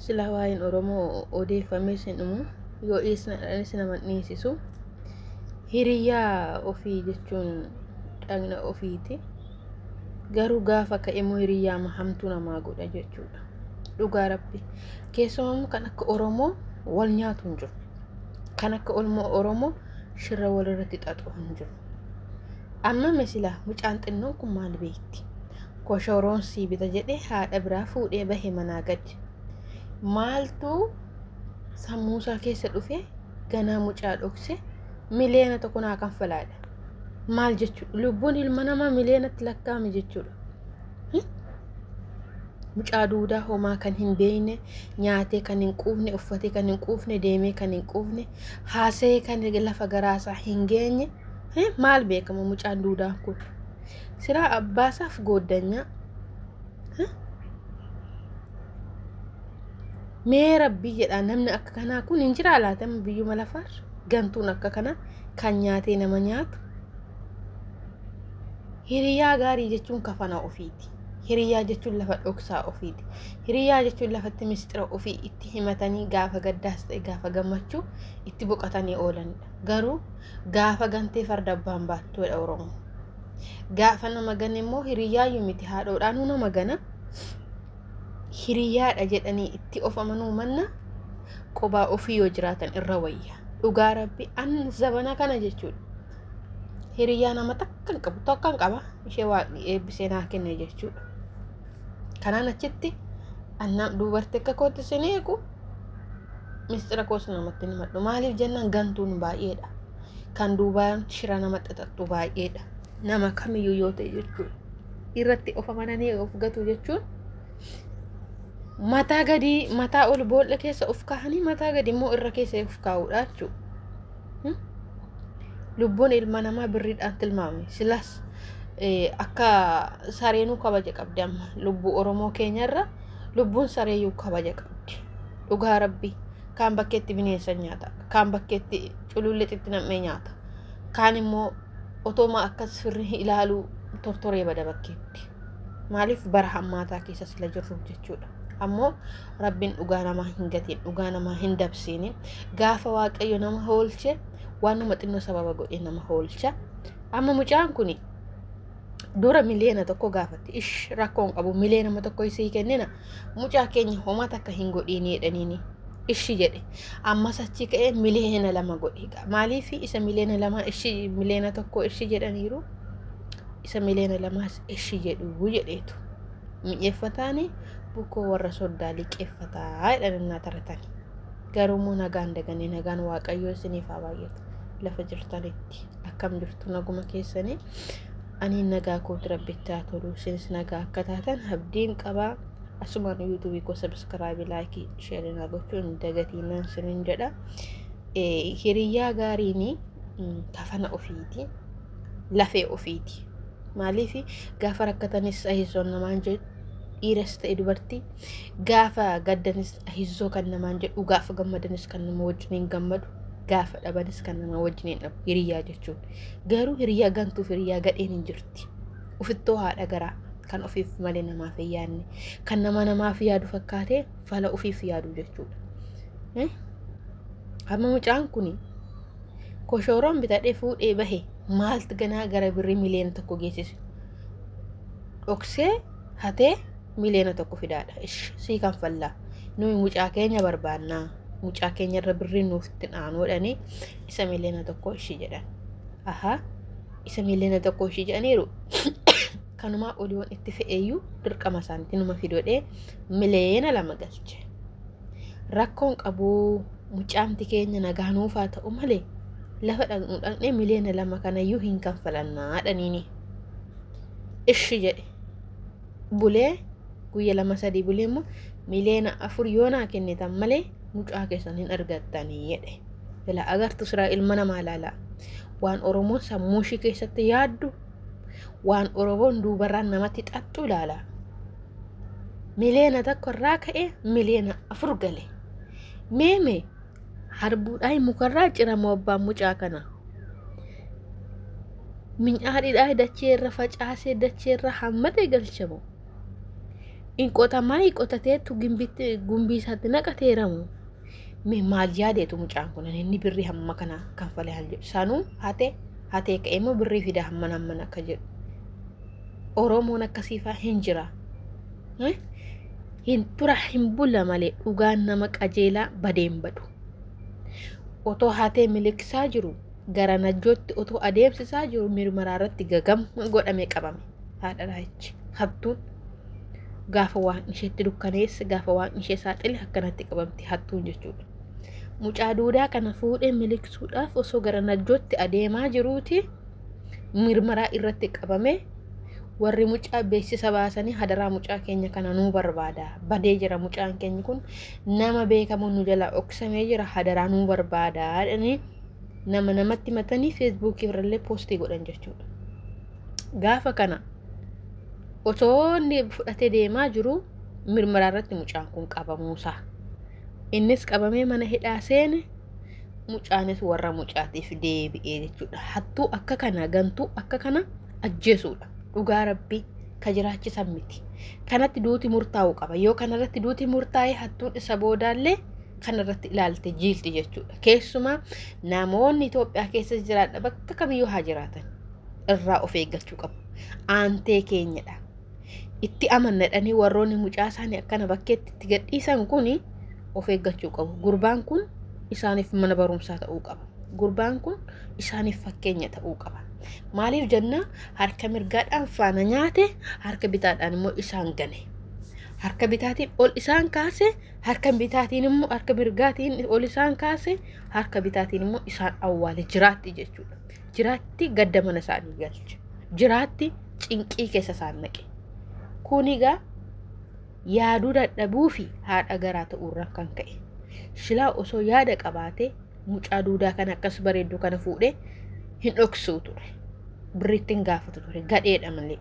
Silaa waa'een Oromoo odeeffamees hin dhumu. Yoo dhiisna jedhanis nama hin dhiisisu. Hiriyyaa ofii jechuun dhagna ofiiti. Garuu gaafa ka'e immoo hiriyyaama hamtuu namaa godha jechuudha. Dhugaa rabbi. Keessumaa immoo kan akka Oromoo wal nyaatu hin jiru. Kan akka olmoo Oromoo shirra walirratti xaxu hin jiru. Amma mesilaa mucaan xinnoon kun maal beekti? Koshoroon sii bita jedhee haadha biraa fuudhee bahe manaa gadi. Maaltu sammuusaa keessa dhufe ganaa mucaa dhokse 1 million naa kanfalaadha. Maal jechuudha? Lubbuun ilma namaa miliyeenatti lakkaa'ame jechuudha. Mucaa duudaa homaa kan hin beekne, nyaatee kan hin quufne, uffatee kan hin quufne, deemee kan hin quufne, haasa'ee kan lafa garaasaa hin geenye maal beekama mucaan duudaan kun? Siraa abbaasaaf gooddanyaa. Mee rabbii jedhaa namni akka kanaa kun hin jiraa laata biyyuma lafaarra? Gantuun akka kanaa kan nyaatee nama nyaatu. Hiriyaa gaarii jechuun kafana ofiiti. Hiriyaa jechuun lafa dhoksaa ofiiti. Hiriyaa jechuun lafatti misxira ofii itti himatanii gaafa gaddaas ta'e gaafa gammachuu itti boqotanii oolanidha. Garuu gaafa gantee farda abbaan baattuudha Oromoo. Gaafa nama gane immoo hiriyyaayyuu miti haadhoodhaanuu nama gana. Hiriyyaadha jedhanii itti of amanuu manna qobaa ofii yoo jiraatan irra wayya. Dhugaa rabbi an zabana kana jechuudha. Hiriyyaa nama takka hin qabu tokko hin qaba ishee waaqni eebbisee naa kenne jechuudha. Kanaan achitti anna dubartii akka kootti sin eegu mistira koos namatti hin himadhu. Maaliif jennaan gantuun baay'eedha. Kan duubaan shira nama xaxaxxu baay'eedha. Nama kamiyyuu yoo ta'e jechuudha. Irratti of amananii of gatu jechuun mataa gadi mataa ol boolla keessa of kaa'anii mataa gadi immoo irra keessa of kaa'uudha jechuudha. Lubbuun ilma namaa birriidhaan tilmaame. Silas akka sareenuu kabaja qabdi amma lubbuu Oromoo keenyarra lubbuun sareeyyuu kabaja qabdi. Dhugaa rabbi kaan bakkeetti bineensa nyaata kaan bakkeetti culullexitti nam'ee nyaata kaan immoo otooma akkas firri ilaaluu tortoree bada bakkeetti. Maaliif bara hammaataa keessa sila jirruuf jechuudha. Ammoo rabbiin dhugaa namaa hin gatiin dhugaa namaa hin dabsiini gaafa waaqayyo nama hoolche waanuma xinnoo sababa godhee nama hoolcha. Amma mucaan kuni dura 1 million gaafatti ish rakkoon qabu 1 million isii kennina mucaa keenya homaa takka hin godhiini jedhaniini ishi jedhe ammas achi ka'ee 2 million godhe maaliif isa 2 million ishi 1 million ishi jedhaniiru isa 2 millionas ishi jedhu jedheetu mi'eeffataani bukoo warra soddaa liqeeffataa jedhan naa taratani garuu immoo nagaan daganii nagaan waaqayyoo isiniif haa baay'atu lafa jirtanitti akkam jirtu naguma keessanii ani nagaa kooti rabbitti haa tolu isinis nagaa akka taatan abdiin qabaa asumaan yuutuubii koo sabiskiraabii laayikii sheerii naa gochuu hin dagatiinaan isiniin jedha hiriyyaa gaariin kafana ofiiti lafee ofiiti maaliif gaafa rakkatanis ahizoon namaan jedhu dhiiras ta'e dubartii gaafa gaddanis ahizoo kan namaan jedhu gaafa gammadanis kan nama wajjiniin gammadu gaafa dhabanis kan nama wajjiniin dhabu hiriyyaa jechuun garuu hiriyyaa gantuuf hiriyyaa gadheen hin jirti ofittoo haadha garaa kan ofiif malee namaaf hin yaadne kan nama namaaf yaadu fakkaatee fala ofiif yaadu jechuudha. Amma mucaan kun koshooroon bitadhee fuudhee bahe maaltu ganaa gara birrii 1 million geessisu dhoksee hatee 1 million fidaadha. Ish sii kan fallaa nuyi mucaa keenya barbaannaa mucaa keenya irra birrii nuuf itti dhaanuudhanii isa 1 million ishii jedhan. Ahaa isa 1 million ishii jedhaniiru kanumaa oliyoon itti fe'eeyyuu dirqama isaaniitti numa fidodhee 2 million galche. Rakkoon qabuu mucaamti keenya nagaa nuufaa ta'u malee lafa dhaqnu dhaqnee 2 million kanayyuu hin kanfalannaa dhaniini. Ishi jedhe bulee guyya 2 3 bulee immoo 4 million yoo naa kennitan malee mucaa keessan hin argattanii jedhe. Ilaa agartu siraa ilma namaa ilaalaa. Waan Oromoon sammuu ishii keessatti yaaddu waan Oromoon duubarraan namatti xaxxu ilaalaa. 1 million irraa ka'ee 4 million gale. Meeme harbuudhaan mukarraa ciramoo abbaan mucaa kana. Minyaadhiidhaa dachee irra facaasee dachee irra hammatee galchamu. In qotamaa qotateetu gimbitti gumbii isaatti naqateeramu. Mee maal yaadeetu mucaan kun inni birrii hamma kana kanfalee hal jedhu. Sanuu hatee hatee ka'ee immoo birrii fida hammana hammana akka jedhu. Oromoon akkasiifaa hin jira. Hin tura hin bula malee dhugaan nama qajeelaa badeen badu. Otoo hatee miliqsaa jiru gara najjootti otoo adeemsisaa jiru mirmaraa irratti gagam godhamee qabame. Haadha raayichi hattuun gaafa waan isheetti dukkaneesse gaafa waan ishee saaxile akkanatti qabamti hattuun jechuudha. Mucaa duudaa kana fuudhee miliqsuudhaaf osoo gara najjootti adeemaa jiruuti mirmaraa irratti qabame. Warri mucaa beeksisa baasanii hadaraa mucaa keenya kana nuu barbaada badee jira mucaan keenya kun nama beekamu nu jalaa dhoksamee jira hadaraa nuu barbaada jedhanii nama namatti matanii feesbuukii irrallee poostii godhan jechuudha. Gaafa kana osoo inni fudhatee deemaa jiru mirmaraa irratti mucaan kun qabamuusaa. Innis qabamee mana hidhaa seene mucaanis warra mucaatiif deebi'ee jechuudha. Hattuu akka kana gantuu akka kana ajjeesuudha. Dhugaa rabbii ka jiraachisan miti. Kanatti duuti murtaa'uu qaba. Yoo kanarratti duuti murtaa'e hattuun isa boodaallee kanarratti ilaalte jiilti jechuudha. Keessumaa namoonni Itoophiyaa keessa jiraadha bakka kamiyyuu haa jiraatan irraa of eeggachuu qabu. Aantee keenyadha. Itti amannadhanii warroonni mucaa isaanii akkana bakkeetti itti gadhiisan kuni of eeggachuu qabu. Gurbaan kun isaaniif mana barumsaa ta'uu qaba. Gurbaan kun isaaniif fakkeenya ta'uu qaba. Maaliif jenna harka mirgaadhaan faana nyaate harka bitaadhaan immoo isaan gane. Harka bitaatiin ol isaan kaase harka bitaatiin immoo harka mirgaatiin ol isaan kaase harka bitaatiin immoo isaan awwaale jiraatti jechuudha. Jiraatti gadda mana isaanii galche. Jiraatti cinqii keessa isaan naqe. Kun egaa yaaduu dadhabuu fi haadha garaa ta'uurraan kan ka'e. Silaa osoo yaada qabaatee mucaa duudaa kana akkas bareedduu kana fuudhee hin dhoksuu ture. Birriitti hin gaafatu ture. Gadheedha malee.